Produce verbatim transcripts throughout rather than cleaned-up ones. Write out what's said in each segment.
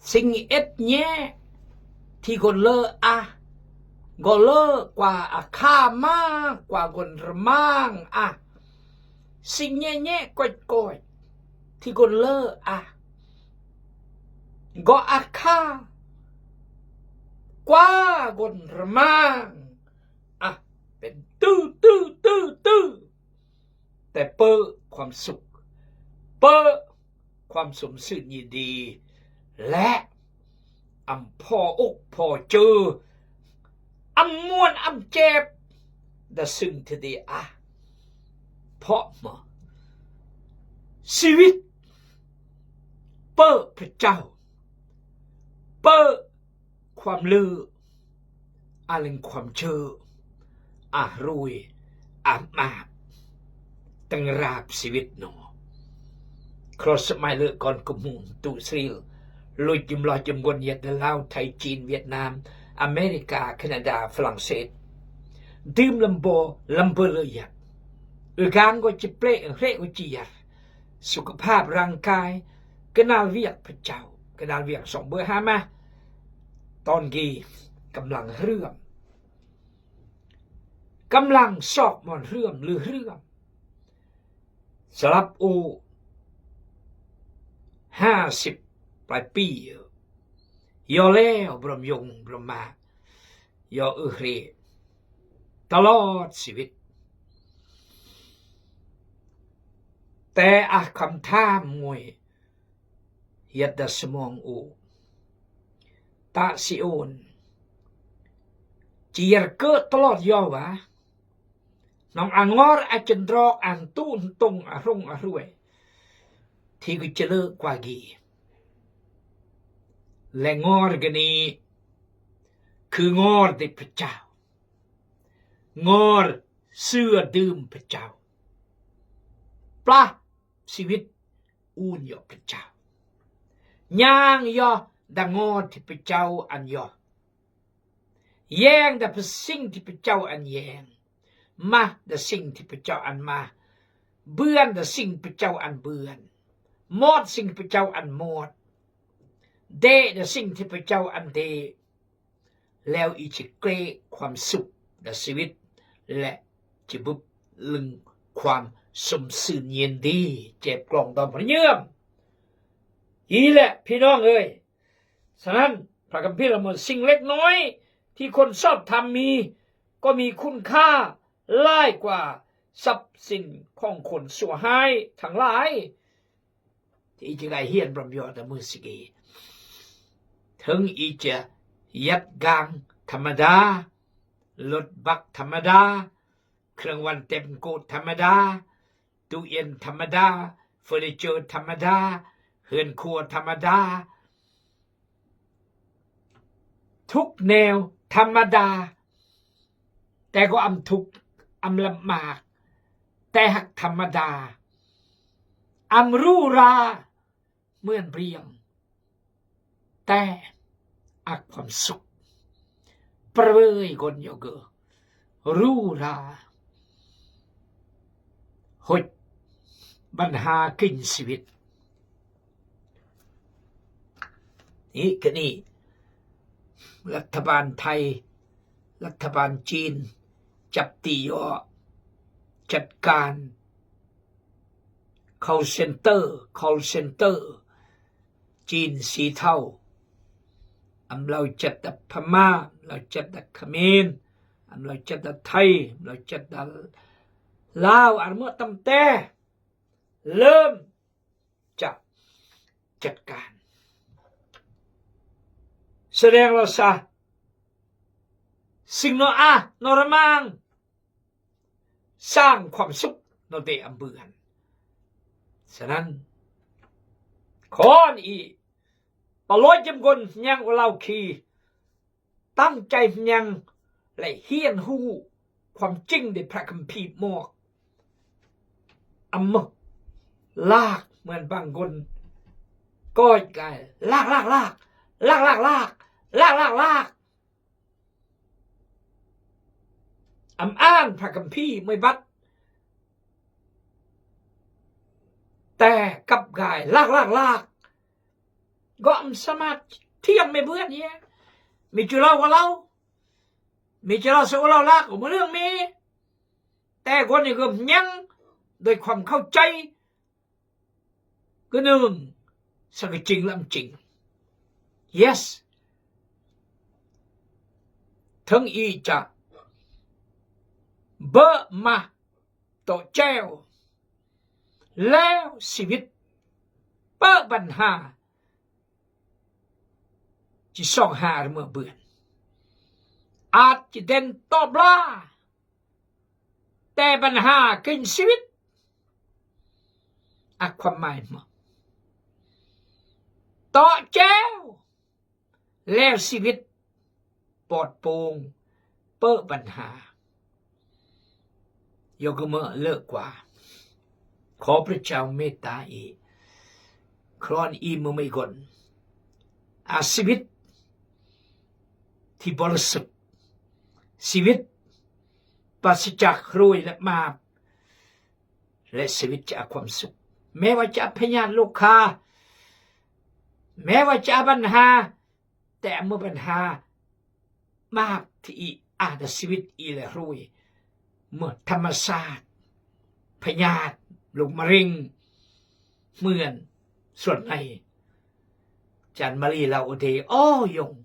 Sing et nye ti gon lö a, gon lö kua a kama, kua gon remang a. Sing nye nye koit koit ti gon lö a, go a ka kua gon remang a. Pen tu tu tu tu. แต่เป้อความสุข เป้อความสมซื่นยินดี และอำผ่ออกผ่อเจอ อำม่วนอำเจ็บ ดาซึ่งที่ดีอะ เพราะมาชีวิต เป้อพระเจ้า เป้อ ความเลือ อะลึงความเจอ อะรวย อะมาบ ตึงราบชีวิตเนาะ ครอสมัยเลือกก่อนกระหม่อมตุสรี ลุยยมลอยยมกวนเยียดลาว ไทย จีน เวียดนาม อเมริกา แคนาดา ฝรั่งเศส ดื่มลำโบ ลำเบอร์เลยอะ อือกางก็จิเปละ เฮะก็จิยัด สุขภาพร่างกาย กะนาวเวียกพระเจ้า กะนาวเวียกสองเบอร์ห้ามา ตอนกี้กำลังเฮื่อม กำลังซอกหมอนเฮื่อมหรือเฮื่อม สำหรับโอ ห้าสิบปลายปี ยอแล้วบรมยงบรมมา ยอเออเฮร ตลอดชีวิต แต่อะคำถามมวย เยียดดาสมองโอ ตะสิโอน จีเยียดเกอะตลอดยอวะ น้องอะงอรอะจันตรอก อันตู้นตงอะฮรงอะฮรวย ที่กูจะเลิกกว่ากี้ และงอรกะนี้ คืองอรติดพระเจ้า งอรเชื่อดื่มพระเจ้า ปลาชีวิต อูนยอพระเจ้า ย่างยอดะงอที่พระเจ้าอันยอ แยงดะพระสิ่งที่พระเจ้าอันแยง มาดะสิ่งที่พระเจ้าอันมา เบือนดะสิ่งพระเจ้าอันเบือน หมดสิ่งพระเจ้าอันหมด เดะดะสิ่งที่พระเจ้าอันเดะ แล้วอีจะเกล้ความสุขในชีวิต และจะบึบลึงความสมซื่นยินดี เจ็บกล่องตอนพระเยื่อม อีแหละพี่น้องเอ้ย ฉะนั้นพระคัมภีร์ละเมิดสิ่งเล็กน้อยที่คนชอบทำมี ก็มีคุณค่าหลายกว่าทรัพย์สินของคนชั่วร้ายทั้งหลาย ที่อีจะได้เฮียนพร่ำยอดแต่มื้อสิกี ถึงอีจะยัดกางธรรมดา รถบักธรรมดา เครื่องวันเต็มโกดธรรมดา ตู้เย็นธรรมดา เฟอร์นิเจอร์ธรรมดา เฮือนครัวธรรมดา ทุกแนวธรรมดา แต่ก็อำทุกข์อำลำบาก แต่หากธรรมดา อำหรูหราเหมือนเปรียง แต่อักความสุข เปรยกลยกเกอ หรูหรา หดปัญหากินชีวิต นี่คือนี่ รัฐบาลไทย รัฐบาลจีน จับตี้อ จัดการ call center call center จีนสีเทา อำเหล่าจัดดับพม่า อำเหล่าจัดดับเขมร อำเหล่าจัดดับไทย อำเหล่าจัดดับลาว อันเมื่อตั้งแต่เริ่มจะจัดการ แสดงว่าซะ สิ่งเนาะอะเนาะระมัง สร้างความสุขเนาะเตอำเปือน ฉะนั้น ขออันอี ปะลอยจำกลยังว่าเล่าคี ตั้งใจยัง และเฮียนฮู้ความจริงในพระคัมภีร์หมอก อำมึกลากเหมือนบางคน ก้อยกาย ลากลากลาก ลากลากลาก ลากลากลาก อำอ่านพระคัมภีร์ไม่บัด แต่กลับกาย ลากลากลาก Gom samat, tiang mi bươn ya. Mi chu lao ka lao. Mi chu lao sa lao la ko mơ lương mi. Te gon ni gom nyang, doi khom khao chai. Kơ nương, sa kơ ching lam ching. Yes. Thơng i cha. Bơ ma. Tŏ cheo. Leo sibit. Pơ băn ha. Chi song ha rơ mơ bươn. At chi den tŏ bla. Te băn ha king sibit. A khua mai mơ. Tŏ cheo. Leo sibit. Pot pong. Pơ băn ha. Yo gơ mơ lơ qua. Khŏ Pơrchao mê ta i. Khron i mơ mê gon. A sibit. Thi bol suk. Sibit. Pasi chak hrui lak map. Lek sibit cha a khua suk. Mê wa cha a phe nhat luk ha. Mê wa cha a băn ha. Te mơ băn ha. Map thi i a da sibit i lek hrui. Mơ thamasat. Phe nhat. Luk maring. Mưn. Suan nai. Chan mali lau u de. O yong.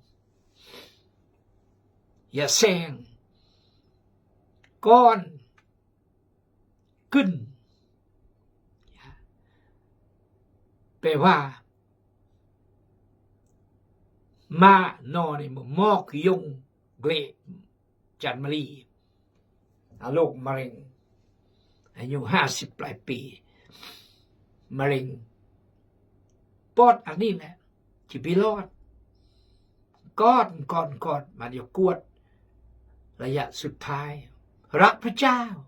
Ya seng. Kon. Kưn. Pe wa. Ma no ni mơ mok yong gle. Chan mali. A luk maring. A ñu ha sip lai pi. Maring. Pot ani le. Chi bi lot. Kot, kot, kot. Man yo kuat. Laya sut thai. Rak Pơrchao.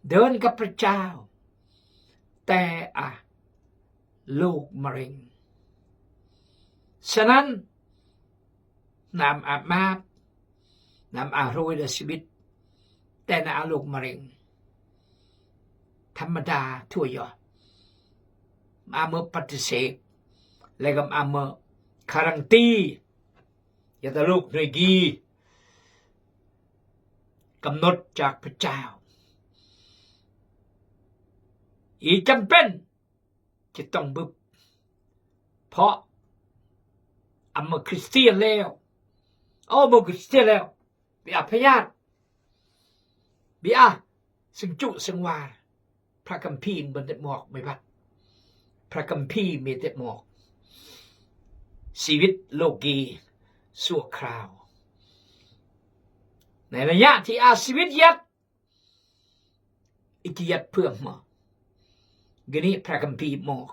Dơn ka Pơrchao. Te a. Luk maring. Sanan. Nam a map. Nam a hrui da sibit. Te na a luk maring. Thamada thua yo. Ma mơ patisek. Legam a mơ karang ti. Ya ta luk nui gi. Kamnot chak Pơrchao. I chăm pen. Chi tong bưp. Pho. A mơ Kristian leo. O mơ Kristian leo. Bi a phe nhat. Bi a. Seng chu seng war. Phra Kamphi bơ̆n det mok mê băt. Phra Kamphi mê det mok. Sibit lok gi. Sua krao. Nai na ya thi a sibit yat. I chi yat pơm mơ. Gini Phra Kamphi mok.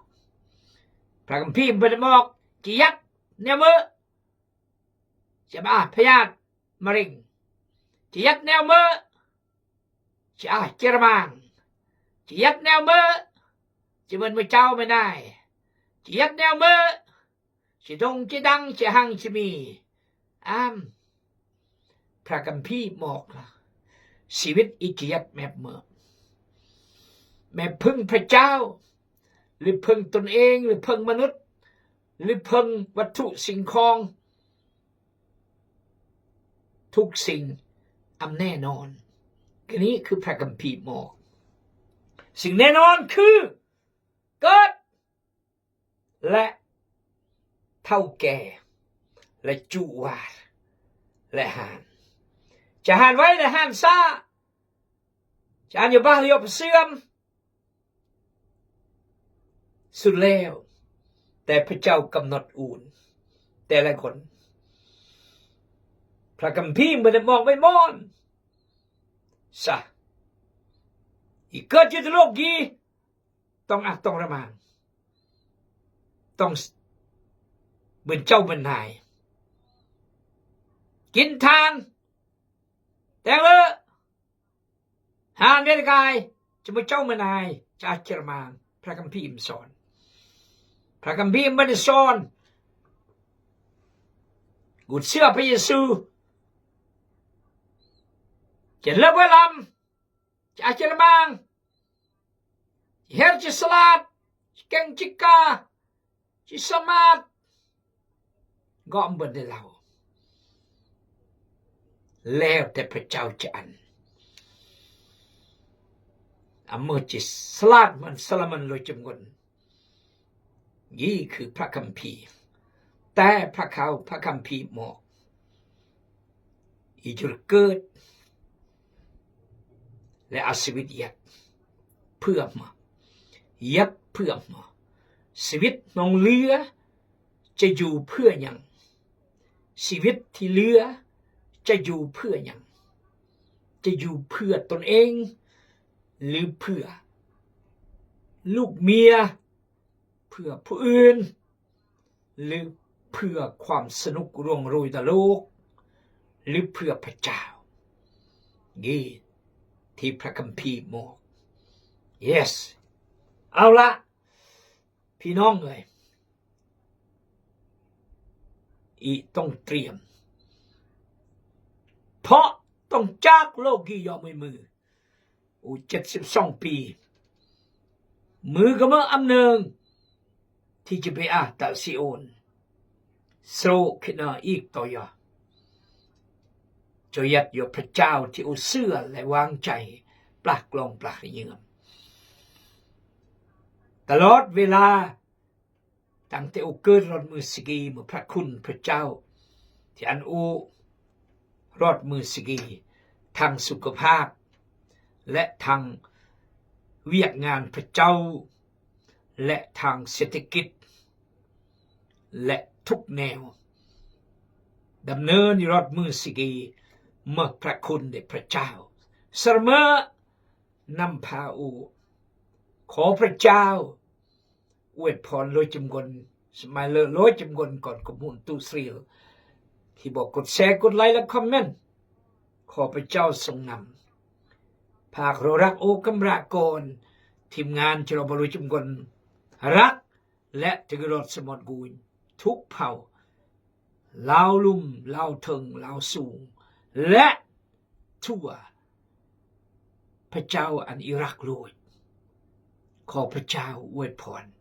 Phra Kamphi bơ̆n det mok. Chi yat. Neo mơ. Chi a phe nhat. Maring. Chi yat neo mơ. Chi a chirmang. Chi yat neo mơ. Chi mơn mơ chao mơ nai. Chi yat neo mơ. Chi dong chi dang chi hang chi mi. Am. Phra Kamphi mok la. Sibit i chi yat mep mơ. Mep phưng Pơrchao. Lip phưng tun eng, lip phưng manut. Lip phưng wăthu sing khong. Thuk sing am ne non. Kơ ni kơ Phra Kamphi mok. Sing ne non kơ. Kơt. Lek. Thau ke. Lek chu war. Lek han. Cha han wai lek han sa. Cha han yo bah yo pơsiam. Sut leo. Te Pơrchao kamnot un. Te lek kon. Phra Kamphi bơ̆n det mok mê mon. Sa. I kơt yut lok gi. Tong ah tong rơmang. Tong s-, bơ̆n chao bơ̆n nai. Kin than. Teng lơ. Han mê kai, chi mơ chao mơ nai, cha chirmang, Phra Kamphi mơ son. Phra Kamphi mơ son. Gut sia pa Yêsu. Chi lơ bơ lam, cha chirmang. Chi her chi slat, chi keng chi ka. Samat. Gom bendela. Leo te pejao jan. Amu ci selat man salaman lo jemgon. Yi ke Prak Kampi. Te Prak Kau Prak Kampi mo. Ijur ket. Le asibit yat. Pua ma. Yat pua ma. Sibit nong lia. Chaju pua nyang. Sibit ti lia. Chaju pua nyang. Chaju pua ton eng. Li pua. Luk mia. Pua pun. Li pua kwam senuk ruang rui daluk. Li pua pejao. Gi. Ti Prak Kampi mo. Yes. Au la. Pi nong ai. I tong triam. Pok tong chak lo gi yo mui mui. U chet sip song pi. Mui gama am neng. Ti jibe ah tal si un. Sro kina ik to yo. Cho yat yo pejao ti u sua le wang chai. Plah klong plah riam. Talot vela. Tang te u ker rot mui sigi mui prak kun pejao. Ti an u rot mui sigi. Thang sukapap. Le thang wiak ngan pejao. Le thang setikit. Le thuk neo. Dam nen i rot mui sigi. Mui prak kun de pejao. Serme. Nam pa u. Ko pejao. Wet pon lo jemgon. Smai lo lo jemgon kon ko mun tu sril. Hi bo kut se kut lai la comment. Ko pejao song nam. Pak rorak o kemrak kon. Tim ngan chiro bo lo jemgon. Rak. Le tegirot semot guin. Thuk pau. Lao lum, lao theng, lao sung. Le tua. Pejao an Irak luit. Ko pejao wet pon.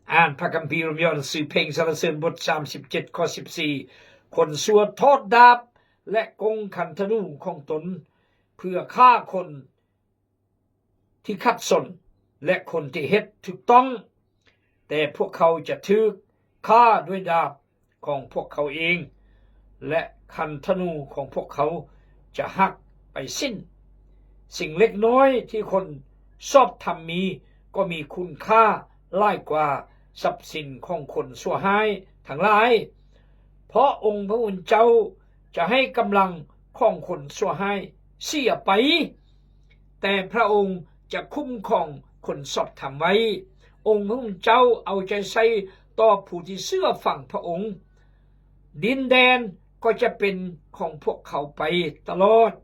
An Prak Kampi rum yon si peng sala sen bot sam sip jet ko sip si. Kon sua thot dap. Le kong kan thanu kong ton. Pua ka kon ti khat son, le kon ti het thuk tong, te pok kau ja thuk ka doi dap kong pok kau ing, le kan thanu kong pok kau ja hak pai sin. Sing lek noi ti kon sop tham mi, ko mi kun ka lai kwa sap sin kong kon sua hai thang lai. Pok ong Pun Chau ja hai kamlang kong kon sua hai sia pai. Te Prak ong ja kum kong kon sop tham wai. Ong Pun Chau au chai sai to pu ti sua fang Prak ong. Din den ko ja pen kong pok kau pai talot.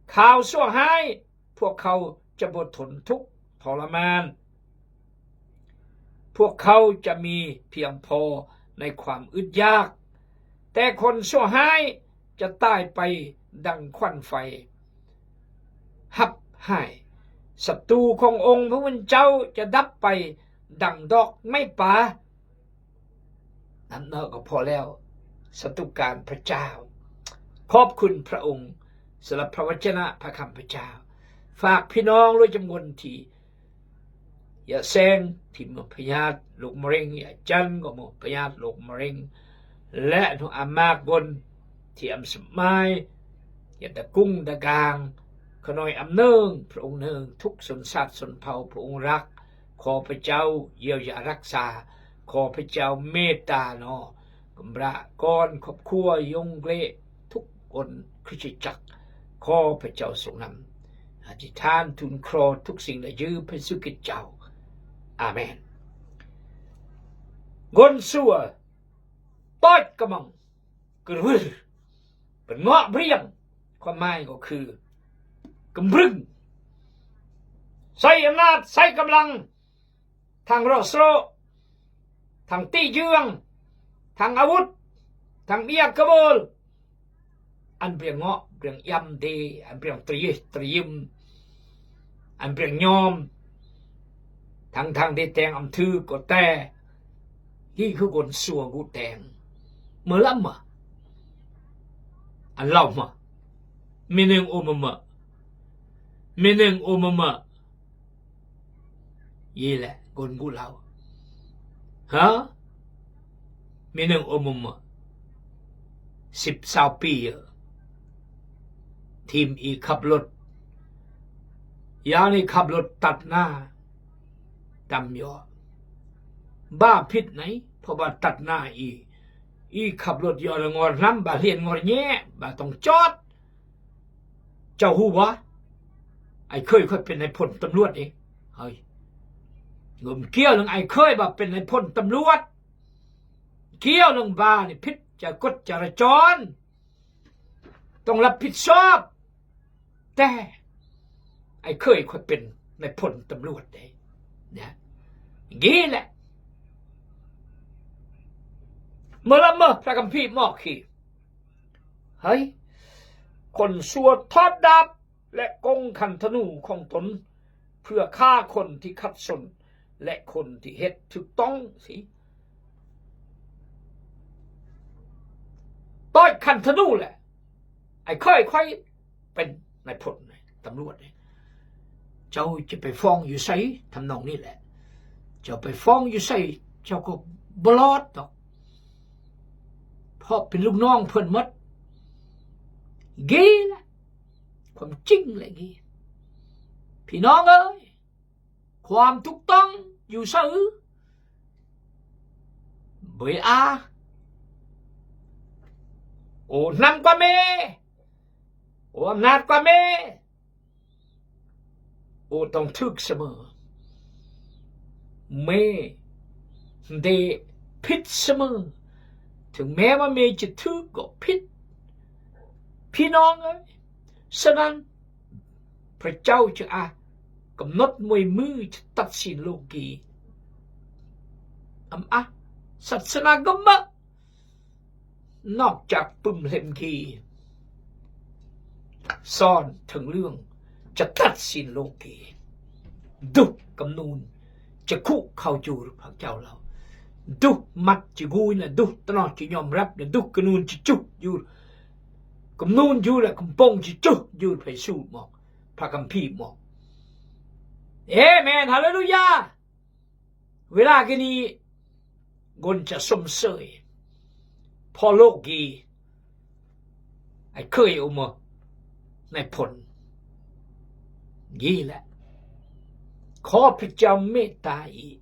Kau sua hai พวกเขาจะบ่ทนทุกข์ทรมาน พวกเขาจะมีเพียงพอในความอึดอยาก แต่คนชั่วร้ายจะตายไปดังควันไฟ หับหาย ศัตรูขององค์พระผู้เป็นเจ้าจะดับไปดังดอกไม้ป่า นั้นเนาะก็พอแล้ว ศัตรูการพระเจ้า ขอบคุณพระองค์สำหรับพระวจนะพระคำพระเจ้า ฝากพี่น้องด้วยจำนวนที่ อย่าแซงที่เมืองพญาตโรคมะเร็ง อย่าจันก็เมืองพญาตโรคมะเร็ง และหนูอามากบนที่อำสมัย อย่าตะกุงตะกาง ขน้อยอำเนิง พระองค์เนิง ทุกชนชาติชนเผ่าพระองค์รัก ขอพระเจ้าเยียวยารักษา ขอพระเจ้าเมตตาเนาะ กำระก้อนครอบครัวยงเกละทุกคนคริสตจักร ขอพระเจ้าทรงนำ อธิษฐานทูลขอทุกสิ่งและยืมพระเยซูคริสต์เจ้า อาเมน คนชั่ว ตอดกำลัง กระวือ เป็นเงาะเบรียง ความหมายก็คือ กำรึง ใช้อำนาจ ใช้กำลัง ทางเราะเสราะ ทางตี้เยือง ทางอาวุธ ทางเมียกระเบิล อันเปรียงเงาะ เปรียงยำดี อันเปรียงตรีตรียม อันเปรียงยอม Thang thang de teng am thư ko te. Gi khu kon sua gu teng. Mơ lam ma. An lau ma. Mi neng ô mơ mơ. Mi neng ô mơ mơ. Yi le kon gu lau. Ha? Mi neng ô mơ mơ. Sip sao pi yơ. Thim i khăp lôt. Yang i khăp lôt tat na. Tam yơ. Ba phit nai, pho ba tat na i. I khăp lôt yơ na ngor năm, ba lien ngor nhẹ, ba tong chot. Châu Hú ba. Ai khơi khơi เป็นนายพลตำรวจ đi. Hơi. Ngom kiêu lăng ai khơi ba เป็นนายพลตำรวจ. Kiêu lăng ba ni phit cha kut cha ra chon. Tong lap phit sop. Te. Ai khơi khơi เป็นนายพลตำรวจ đi. Nè. Ghi lẹ. Mơ lam mơ, ra kam phi mok khi. Hơi. Kon sua thot đạp. และกรงขันธนูของตน เพื่อฆ่าคนที่ขัดสน และคนที่เฮ็ดถูกต้องสิ ต้อยขันธนูแหละ ไอ้ค่อยๆ เป็นนายพล ตำรวจ เจ้าจะไปฟ้องอยู่ไส ทำนองนี้แหละ เจ้าไปฟ้องอยู่ไส เจ้าก็บ่รอดดอก เพราะเป็นลูกน้องเพิ่นหมด กี้แหละ ความจริงแหละกี้ พี่น้องเอ้ย ความถูกต้องอยู่ไส เบยอา โอ้ นำกว่าแม่ โอ้ อำนาจกว่าแม่ โอ้ ต้องถูกเสมอ แม่ได้ผิดเสมอ ถึงแม้ว่าแม่จะถูกก็ผิด พี่น้องเอ้ย ฉะนั้น พระเจ้าจึงอ่ะ กำหนดมวยมือจะตัดสินโลกี อำอ่ะ ศาสนากำมะ นอกจากปึ้มเล่มกี สอนถึงเรื่องจะตัดสินโลกี ดูกำนูนจะคุเข้าอยู่พระเจ้าเรา ดูมัดจะกุยนะ ดูตนอจะยอมรับนะ ดูกำนูนจะจุกอยู่ กำนูนอยู่และกำปองจะจุกอยู่ พระเยซูบอก พระคัมภีร์บอก เอเมน ฮาเลลูยา เวลากี้นี้ คนจะชมเชย เพราะโลกนี้ ไอ้เคยเอามา ในผล นี้แหละ ขอพระเจ้าเมตตาอีก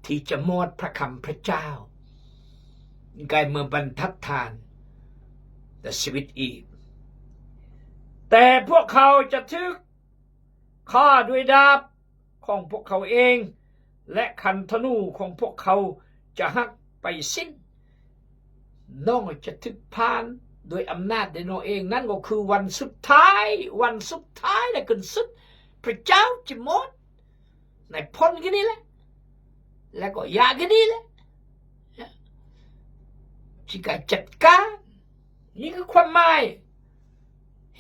ที่จะมอบพระคำพระเจ้า กายเมืองบรรทัดฐาน แต่ชีวิตอีก แต่พวกเขาจะถูก ฆ่าด้วยดาบของพวกเขาเอง และคันธนูของพวกเขาจะหักไปสิ้น น้องจะถูกผ่านโดยอำนาจในน้องเอง นั่นก็คือวันสุดท้าย วันสุดท้ายและขึ้นสุด พระเจ้าจะหมด ในผลกันนี่แหละ แล้วก็ยากันนี่แหละ จะจัดการ นี่คือความหมาย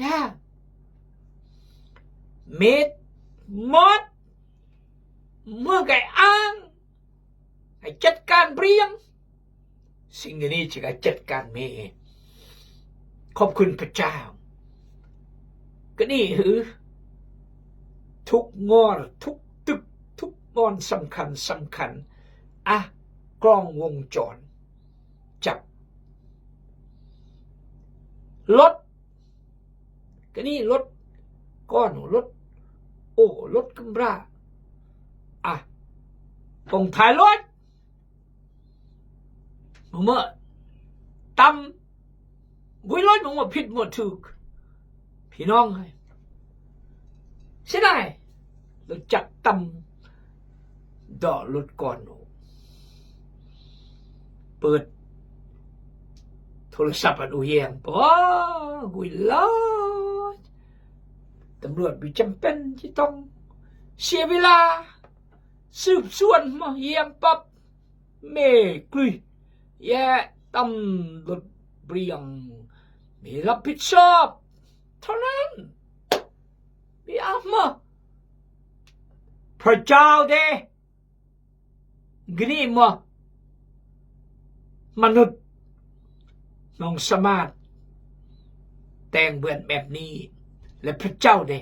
ย่า เม็ดมด เมื่อไก่อ้าง ให้จัดการเปรียง สิ่งนี้จะจัดการเมย์ ขอบคุณพระเจ้า ก็นี่หือ ทุกงอ ทุกตึก ทุกงอนสำคัญ สำคัญ อ่ะ กล้องวงจร จับ รถ ก็นี่รถ ก้อนรถ โอ้ รถกำบร้า อ่ะ ตรงท้ายรถ เมื่อตำ กุยรถ เมื่อผิดเมื่อถูก พี่น้องเอ้ย เสียดาย รถจักรตำ เดาะรถก่อน เปิดโทรศัพท์อันอู้แยง โอ้ กุยรถ ตำรวจไม่จำเป็นที่ต้องเสียเวลา สืบสวนมาแยงปั๊บ เมกลุย แย่ ตำรวจเปรียง ไม่รับผิดชอบ เท่านั้น ไม่เอามา Pha chao de. Gini mo. Manut. Nong samat. Teng buen mep ni. Le pha chao de.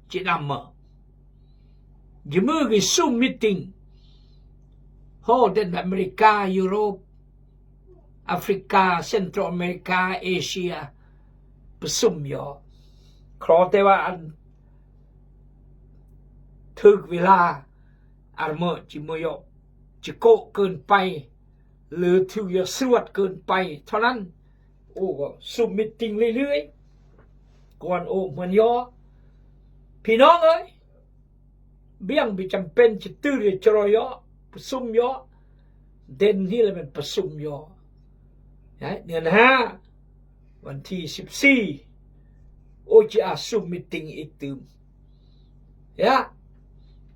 Chi nam mo. Ji mui gi Zoom meeting. Ho den America, Europe, Africa, Central America, Asia. Pha Zoom yo. Kro te wa an. Thước vì là. Ar mo chi mo yo. Chi kok kơn pai. Lơ thước yo suat kơn pai. Tonnan. Ô, Zoom meeting lưới lưới. Còn ô, mơn yo. Phi nong ơi. Biang bi chăm pen chi tư ri chro yo. Pha Zoom yo. Den hi le men pha Zoom yo. Ya, ngan ha. Wan thi sip si. Ô chi a Zoom meeting itum. Ya.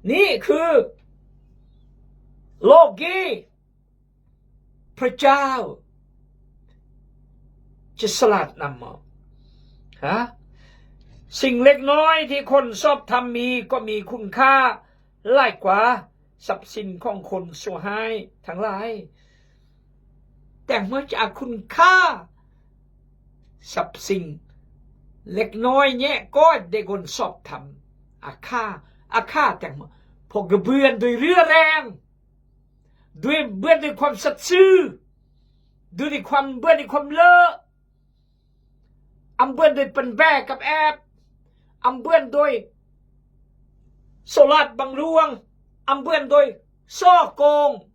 Ni khư. Lok gi. Pha chao. Chi salat nam mo. Ha?สิ่งเล็กน้อยที่คนชอบทำมีก็มีคุณค่าหลายกว่าทรัพย์สินของคนชั่วร้ายทั้งหลาย Teng mo chi a khun kha. Sap sing. Lek noi nye koi de kon sop tham. A kha. A kha teng mo. Pok ge bươn dui rưa reng. Dui bươn dui khwam sat sư. Dui dui khwam bươn dui khwam lơ. Am bươn dui pynbe kap ep. Am bươn dui solat bằng luang. Am bươn dui so kông.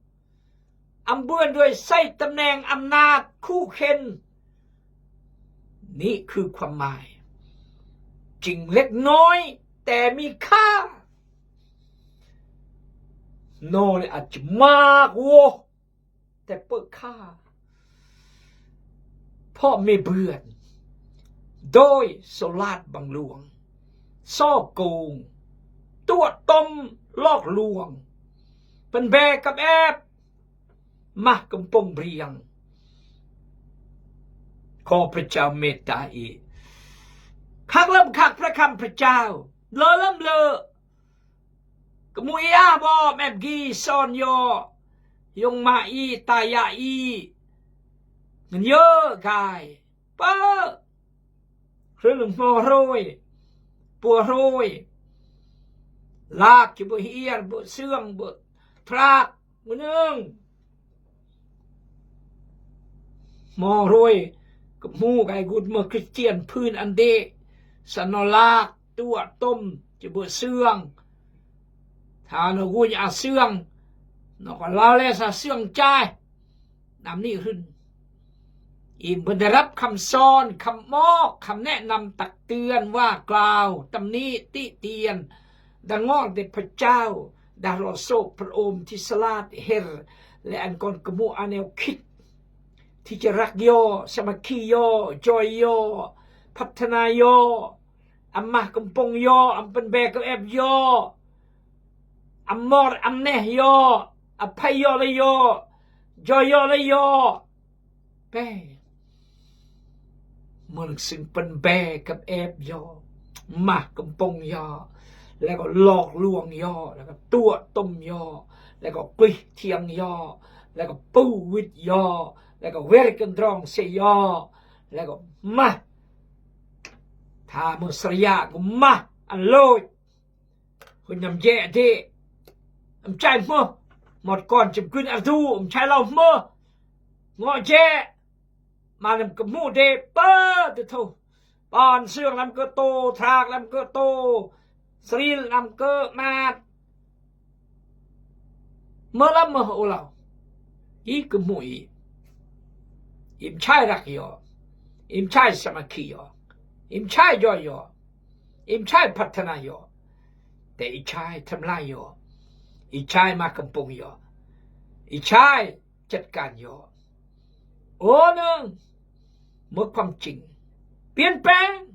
Am bươn dui say tâm neng am nat khu khen. Ni khư khwam mai. Ching lek noi te mi kha. Noi a chmak wo. Te pơ kha. Pho mi bươn. Dôi solat bằng luang. So kông. Tuă tôm lok luang. Pynbe kap ep. Mah kempong briang. Kho Pha Chao meta i. Khak lăm khak pra kham Pha Chao. Lơ lăm lơ. Kmu i a bo mep gi son yo. Yong ma i ta ya i. Ngen yo gai. Pơ. Rưng mo hrôi. Pua hrôi. Lak ki bơ hiar bơ sương bơ trak. Mnưng. Mo hrôi. Kmu gai gut mo Christian phun an de. Sa no lak. Tuă tôm, chi bơ sương. Tha no guñ a sương. No ko lao le sa sương chai. Năm ni run. Im bơnderăp khăm son, khăm mok, khăm nĕ năm tăk tươn, wa klao, tâm ni ti tien. Đa ngor de Pha Chao, đa ro sôk pơrôm thi salat her, le an kon kmu aneo khit. Thi charak yo, samakhi yo, joy yo, phatthana yo. Am mah kempong yo, am pynbe kap ep yo. Am mor, am neh yo. Am phai yo le yo. Jo yo le yo. Pe. Mul sing pynbe kap ep yo. Mah kempong yo. Le ko lok luang yo. Le ko tuă tôm yo. Le ko klih thiang yo. Le ko pu wit yo. Le ko wer kendrong se yo. Le ko mah. Tha mơ sria ko mah an lôch. Hun nam je de. Am chai mơ. Mot kon chim kun ardu. Am chai lau mơ. Ngo je. Ma nam kmu de. Pơ de thu. Pon sương nam kơ tô. Thrak nam kơ tô. Sril nam kơ mat. Mơ lăm mơ u lao. I kmu i. Im chai rak yo. Im chai samakhi yo. Im chai joy yo. Im chai phatthana yo. Te i chai thamlai yo. I chai mah kempong yo. I chai chất cản yo. Ô nương. Mộtความจริง. Pi an peng.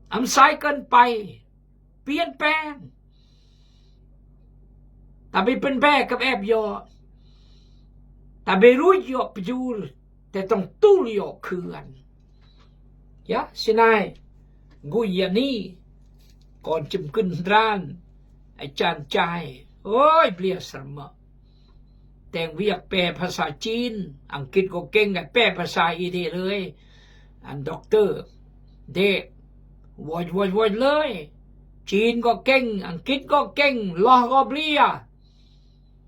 Am sai kơn pai. Pi an peng. Ta bi pynbe kap ep yo. Ta bi ruj yo pjur. Te tong tul yo khư an. Ya, sinai. Gui ya ni. Kon chim kün hndran. อาจารย์ใจ้ โอ้ย เปรียบเสมอ แต่งเวียกแปลภาษาจีน อังกฤษก็เก่ง แปลภาษาอีเดเลย อันด็อกเตอร์ เดะ วอย วอย วอยเลย จีนก็เก่ง อังกฤษก็เก่ง ลาวก็เปรียบ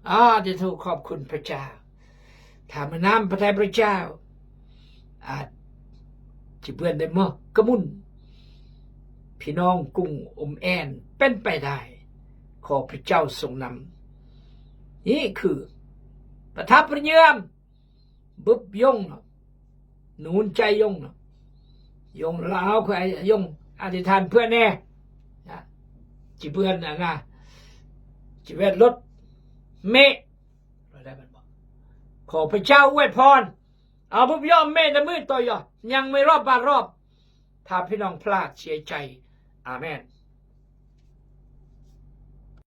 อ่า เดี๋ยวขอบคุณพระเจ้า ถ้าบ่นำพระทัยพระเจ้า อาจจะเปื้อนได้หมดกะมุน พี่น้องกุ้งอมแอนเป็นไปได้ ขอพระเจ้าทรงนำ นี่คือ ประทับประเยือม บึบยงเนาะ หนุนใจยงเนาะ ยงลาวคือไอ้ยง อธิษฐานเพื่อนแน่นะ จิเพื่อนนะนะ จิเวทรถเมะ ขอพระเจ้าอวยพร เอาบึบยงเมะในมือต่อยอ ยังไม่รอบบาทรอบ ถ้าพี่น้องพลาดเสียใจ อาเมน